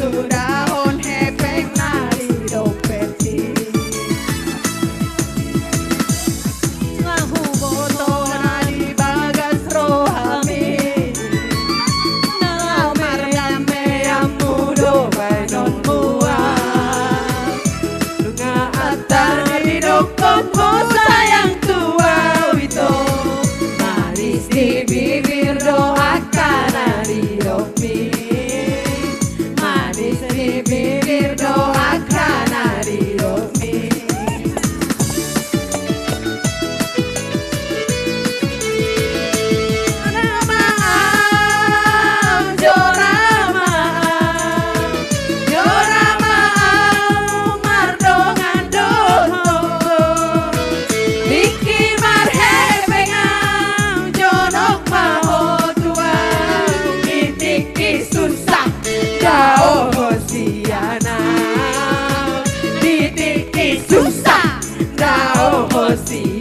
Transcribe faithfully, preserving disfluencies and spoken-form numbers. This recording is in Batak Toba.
Dahon hepeng na di dompet i. Nga huboto na di bagas rohami. Na mardameanmu do baenonmuna. Nunga antar didokkon ho sayang tu au ito. Manis di bibir do angka na didok. Manis di bibir do angka na didok. Rama au, jo rama au, jo rama au, mardongan dohot ho. Tingki marhepeng au, jonok ma ho tu au. Di tingki susah, dao ho sian au. Di tingki susah, dao ho sian